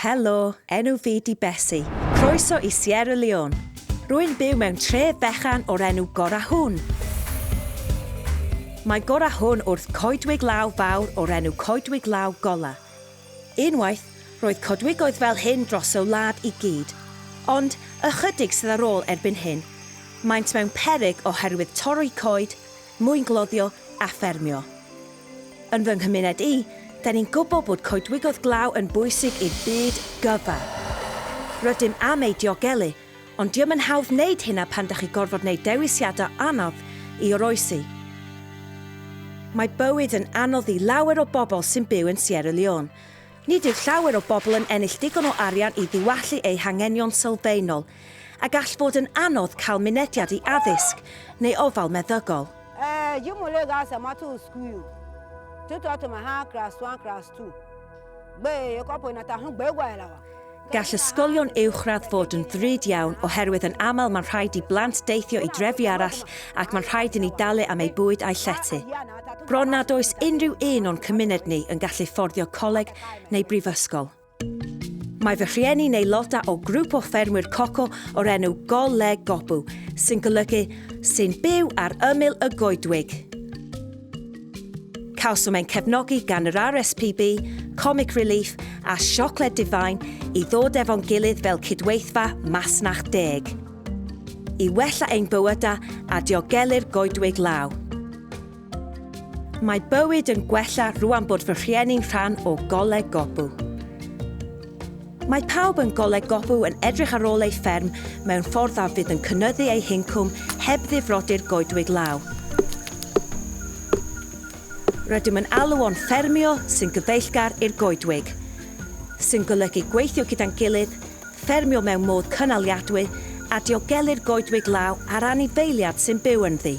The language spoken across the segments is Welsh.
Helo, enw fi 'di Bessie. Croeso i Sierra Leone. Rwy'n byw mewn tref fechan o'r enw Gorahun. Mae Gorahun wrth coedwig law fawr o'r enw Coedwig Law Gola. Unwaith, roedd coedwigoedd fel hyn dros y wlad i gyd. Ond, ychydig sydd ar ôl erbyn hyn. Maent mewn peryg oherwydd torri coed, mwyngloddio a ffermio. Yn fy nghymuned i, 'da ni'n gwybod bod coedwigoedd glaw yn bwysig i'r byd gyfa. Rydym am eu diogelu, ond dio'm yn hawdd neud hynna pan 'da chi gorfod neud dewisiadau anodd i oroesi. Mae bywyd yn anodd i lawer o bobl sy'n byw yn Sierra Leone. Nid yw llawer o bobl yn ennill digon o arian i ddiwallu eu hangenion sylfaenol, a gall fod yn anodd cael mynediad i addysg neu ofal meddygol. Gall ysgolion uwchradd fod yn ddrud iawn oherwydd yn aml mae'n rhaid i blant deithio i drefi arall ac mae'n rhaid i ni dalu am eu bwyd a'u llety. Bron nad oes unrhyw un o'n cymuned ni yn gallu fforddio coleg neu brifysgol. Mae fy rhieni'n aelodau o grŵp o ffermwyr coco o'r enw Goleg Gobu, sy'n golygu 'sy'n byw ar ymyl y goedwig'. Cawsom ein cefnogi gan yr RSPB, Comic Relief a Siocled Divine i ddod efo'n gilydd fel cydweithfa Masnach Deg. I wella ein bywydau a diogelu'r goedwig law. Mae bywyd yn gwella rwan bod fy rhieni'n rhan o Goleg Gobu. Mae pawb yn Goleg Gobu yn edrych ar ôl eu fferm mewn ffordd a fydd yn cynyddu eu hincwm heb ddifrodi'r goedwig law. Rydym yn alw o'n ffermio sy'n gyfeillgar i'r goedwig, sy'n golygu gweithio gyda'n gilydd, ffermio mewn modd cynaliadwy a diogelu'r goedwig law a'r anifeiliad sy'n byw ynddi.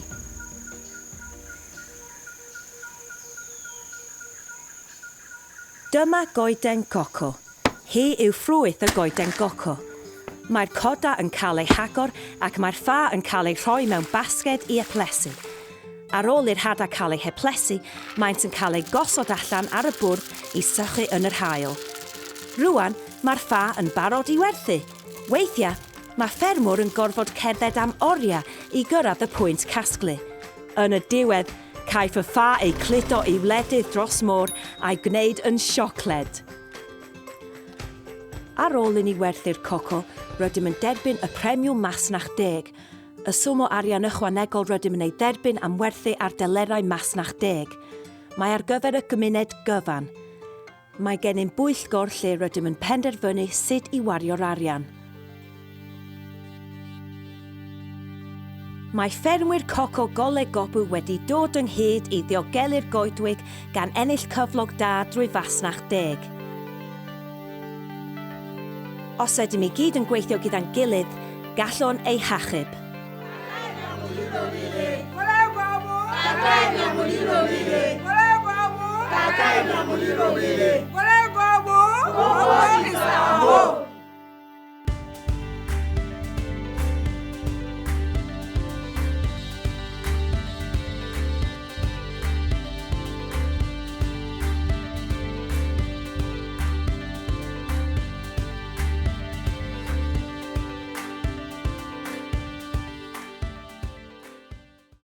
Dyma goeden goco. Hi yw ffrwyth y goeden goco. Mae'r coda yn cael eu hagor ac mae'r ffa yn cael eu rhoi mewn basged i eplesu. Ar ôl i'r hadau cael eu heplesu, maent yn cael eu gosod allan ar y bwrdd i sychu yn yr haul. Rŵan, mae'r ffa yn barod i werthu. Weithiau, Mae ffermwr yn gorfod cerdded am oriau i gyrraedd y pwynt casglu. Yn y diwedd, caiff y ffa ei cludo i wledydd dros môr a'i gwneud yn siocled. Ar ôl i ni werthu'r coco, rydym yn derbyn y premiwm masnach deg, y swm o arian ychwanegol rydym yn ei dderbyn am werthu ar delerau masnach deg. Mae ar gyfer y gymuned gyfan. Mae gennym bwyllgor lle rydym yn penderfynu sut i wario'r arian. Mae ffermwyr coco Goleg Gobu wedi dod ynghyd i ddiogelu'r goedwig gan ennill cyflog da drwy fasnach deg. Os ydym i gyd yn gweithio gyda'n gilydd, gallwn ei hachub.